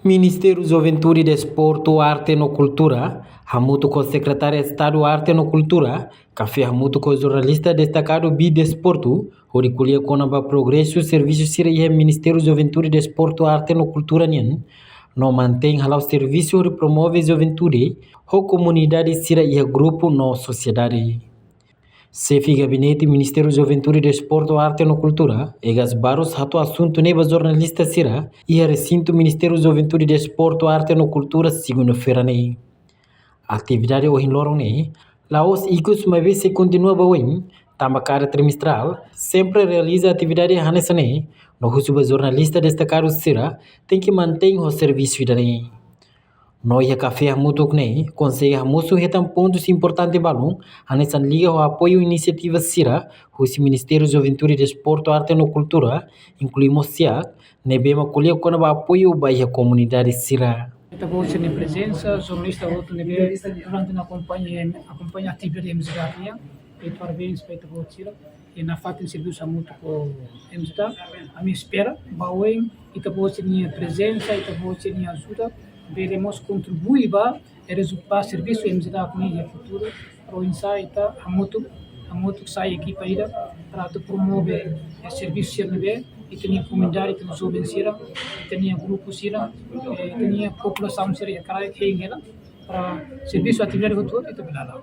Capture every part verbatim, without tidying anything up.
Ministériu Juventude, Desportu, Arte no Kultura, hamutuk ho Sekretáriu Estadu Arte no Kultura, kafé hamutuk ho jornalista destakadu ba desportu, hodi ko'alia kona-ba progresu servisu sira iha Ministériu Juventude, Desportu, Arte no Kultura nian, no mantein hala'o servisu hodi promove juventude ho komunidade sira iha grupu no sosiedade. Xefe Gabinete Ministériu Juventude, Desportu, Arte no Kultura, Egas Barros, hato'o asuntu ne'e ba jornalista sira iha resintu Ministériu Juventude, Desportu, Arte no Kultura, segunda-feira ne'e. Atividade ohin loron ne'e la'ós ikus, maibé sei kontinua ba oin, tanba kada trimestrál sempre realiza atividade hanesan ne'e, no husu ba jornalista destakadu sira tenke mantein ho servisu ida-ne'e. No iha kafé hamutuk ne'e konsege hamosu hetan pontus importante balun, hanesan liga ho apoiu inisiativa sira husi Ministériu Juventude, Desportu, Arte no Kultura, inklui mós SEAC, ne'ebé mak ko'alia kona-ba apoiu ba iha komunidade sira. Ita-boot sira-nia prezensa, jornalista hotu ne'ebé durante ne'e akompaña, akompaña atividade M J A nian, i parabéns ba ita-boot sira. I nafatin servisu hamutuk ho M J A, ami espera ba oin ita-boot sira-nia prezensa, ita-boot sira-nia ajuda bele mós kontribui ba, eh, rezulta-, ba servisu M J A nian iha futuru. Para oinsá ita hamutuk, hamutuk sai ekipa ida para atu promove, eh, servisu sira ne'ebé ita-nia komunidade, ita-nia joven sira, ita-nia grupu sira, eh, ita-nia populasaun sira iha kraik hein hela, para servisu atividade hotu-hotu ita bele hala'o.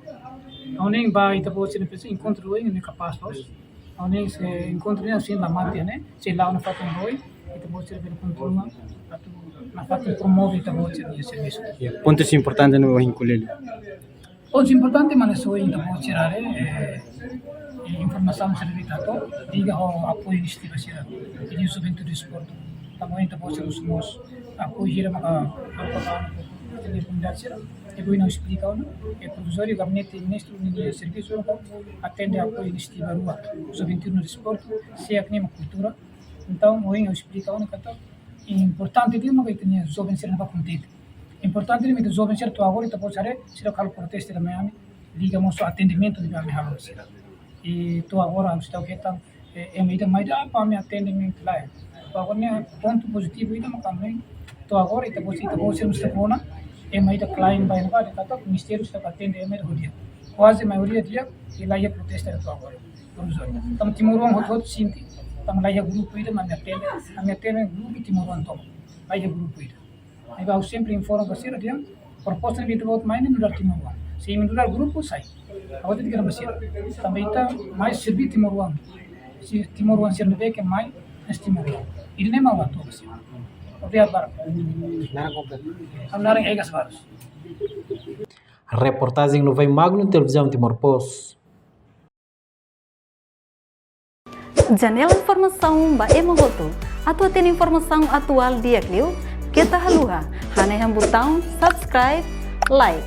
Ha'u hanoin ba ita-boot sira-nia prezensa, enkontru ohin ne'e kapás loos. Ha'u hanoin se enkontru ne'e sei la mate, ne'e sei la'o nafatin ba oin, ita-boot sira bele kontinua atu nafatin promove ita-boot sira-nia servisu. Ya, pontus importante ne'ebé ohin ko'alia? Pontus importante mak ne'e ohin ita-boot sira haree, eh, eh, informasaun sira ne'ebé ita hato'o, liga ho apoiu inisiativa sira, iha Juventude, Desportu. Tanba ohin ita-boot sira husu mós apoiu sira maka, maka ba, ita-nia komunidade sira. I ohin ha'u esplika ona, eh, provizóriu Gabinete Ministru nia servisu ona atende apoiu inisiativa rua, Juventude no Desportu, SEAC nian mak Kultura. Entaun, ohin ha'u esplika ona katak importante di'ak maka ita-nia joven sira ne'ebá kontente. Importante di'ak mak ita joven sira to'o agora ita-boot sira haree, sira halo protestu iha Miami, liga mós atendimentu ne'ebé ami halo ba sira. I to'o agora ami sei hetan, eh, ema ida mai dehan ami atendimentu lae. To'o agora ne'e pontu pozitivu ida maka ami, to'o agora ita-boot, ita-boot sira mós ita rona, ema ida klaim ba ema ida katak ministériu sei atende ema ida ho di'ak. Kuaze maioria di'ak, i la iha protestu to'o agora. Provizóriu. Tanba timoroan hotu-hotu sente, tanba la iha grupu ida mak ami atende, ami atende grupu timoroan tomak. La iha grupu ida. Ne'ebé ha'u sempre informa ba sira dehan, proposta ne'ebé ita-boot mai ne'e nu'udar timoroan. Se imi nu'udar grupu, sai. Ha'u hatete dehan ba sira. Tanba ita mai serve timoroan. Se timoroan sira ne'ebé ke mai, es timoroan. Ida-ne'e mak ha'u hato'o ba sira. Obrigadu barak. Naran kompletu. Ha'u-nia naran Egas Barros. Reportajen Nuvem Magno, Televizaun Timor Post. Janela informasaun ba ema hotu. Atu hatene informasaun atuál di'ak liu, keta haluha hanehan butaun subscribe, like,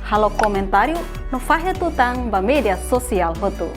halo komentáriu, no fahe tutan ba média sosiál hotu.